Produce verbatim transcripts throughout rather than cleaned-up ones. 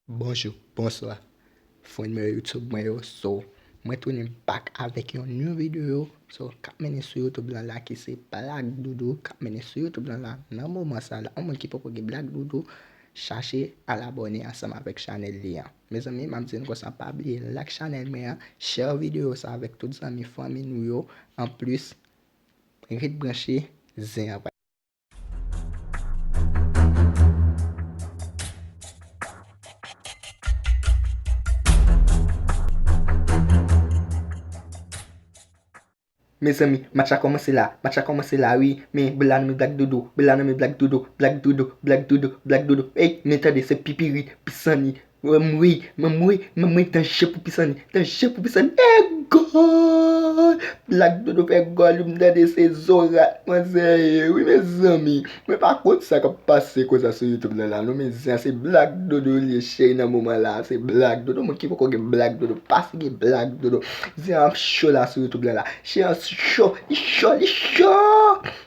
Bonjou, bonswa, frenn mwen YouTube mwen yo. So, mwen tounen back avèk yon new video. So, k ap mennen sou YouTube lan la, ki se Black Doudou k ap mennen sou YouTube lan la. Nan moman sa la, yon moun ki poko gen Black Doudou, chache al abòne ansanm avèk chanèl li an. Mezanmi, m ap di nou konsa, pa bliye like chanèl mwen an, share video sa avèk tout zanmi, fanmi nou yo. Anplis, ret branche, zen an pral. Mezanmi, match la kòmanse la, match la kòmanse la wi, men Bla nan men Black Doudou, Bla nan men Black Doudou, Black Doudou, Black Doudou, Black Doudou, ey, men tande se Pipirit, Pisani, Mwen mouri, mwen mouri, mwen mouri, danje pou Pisani, danje pou Pisani. E gòl! Black Doudou fè gòl, wi, m tande se zorat manzè ye, wi, mezanmi. Mwen pa konn sa k ap pase konsa sou YouTube lan la, non, men zen an se Black Doudou li ye, cheri, nan moman la, se Black Doudou. Moun ki poko gen Black Doudou, pase gen Black Doudou. Zen an ap cho la sou YouTube lan la. Zen an cho, li cho, li cho!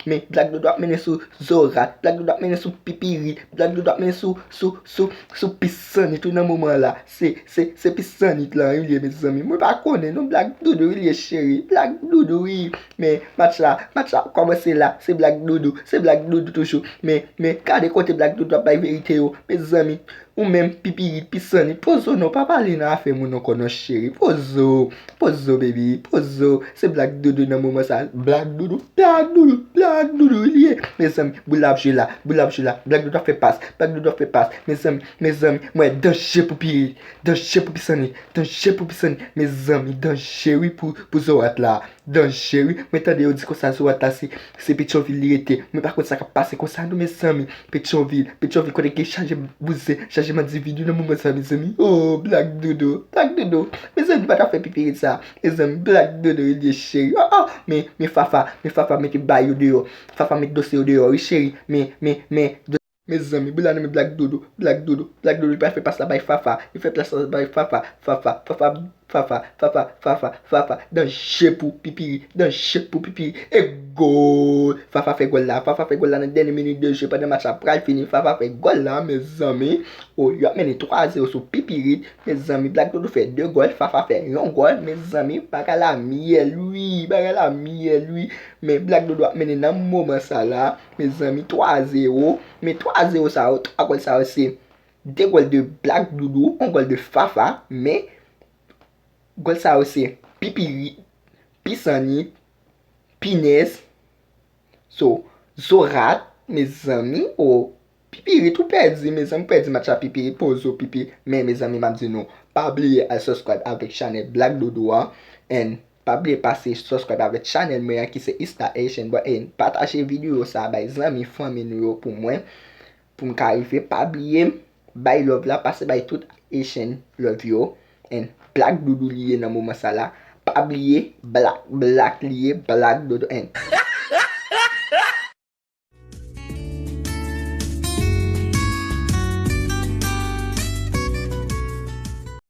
Men Black Doudou ap mennen sou zorat, Black Doudou ap mennen sou Pipirit, Black Doudou ap mennen sou, sou, sou, sou Pisani tou nan moman la. Se, se, se Pisani lan wi li ye, mezanmi. Mwen pa konnen non, Black Doudou wi li ye, cheri. Black Doudou wi. Men match la, match la kòmanse la. Se Black Doudou, se Black Doudou toujou. Men, men gade kote Black Doudou ap bay verite yo, mezanmi. Ou menm, Pipirit, Pisani, poze w non, pa pale nan afè moun ankò non, cheri. Poze w, poze w, baby, poze w. Se Black Doudou nan moman sa. Black Doudou, Black Doudou, Black Doudou li ye. Mezanmi, boul la ap jwe la, boul la ap jwe la. Black Doudou ap fè pas, Black Doudou ap fè pas. Mezanmi, mezanmi, mwen danje pou Pipirit, danje pou Pisani, danje pou Pisani. Mezanmi, danje wi pou, pou zorat la. Danje wi. Mwen tande yo di konsa zorat la se, se Petyonvil li rete. Mwen pa konn sa k ap pase konsa non, mezanmi. Petyonvil, Petyonvil kote gen chaje bouzen, chaje mandivid wi nan moman sa, mezanmi. Oh, Black Doudou, Black Doudou. Mezanmi, pa ta fè Pipirit sa. Mezanmi, Black Doudou li ye, cheri. Oh, oh. Men, men Fafa, men Fafa mete bay yo deyò. Fafa mete dosye yo deyò wi, cheri. Men, men, men, Mezanmi, boul la nan men Black Doudou, Black Doudou, Black Doudou, li pral fè pas la bay Fafa, li fè pas la bay Fafa, Fafa, Fafa, Fafa, Fafa, Fafa, Fafa, danje pou Pipirit, danje pou Pipirit, e gòl! Fafa fè gòl la, Fafa fè gòl la nan dènye minit de jeu pandan match la pral fini, Fafa fè gòl la, mezanmi. Oh, y ap mennen twa zewo sou Pipirit, mezanmi, Black Doudou fè de gòl, Fafa fè yon gòl, mezanmi, bagay la myèl wi, bagay la myèl wi, men Black Doudou ap mennen nan moman sa la. Mezanmi, twa zewo. Men twa zewo sa yo, twa gòl sa yo se de gòl de Black Doudou, yon gòl de Fafa, men gòl sa yo se Pipirit, Pisani, Pinèz, so, Zorat, mezanmi, o, Pipirit, ou pèdi, mezanmi, ou pèdi match la, Pipirit, poze w, Pipi. Men, mezanmi, m ap di nou, pa bliye al subscribe avèk chanèl Black Doudou an, and pa bliye pase subscribe avèk chanèl mwen an ki se Ista Haitian Boy, and pataje videyo sa a bay zanmi, fanmi nou yo pou mwen, pou m ka rive. Pa bliye bay love la, pase bay tout Haitian love yo, and Black Doudou li ye nan moman sa la. Pa bliye, Black, Black li ye, Black Doudou, and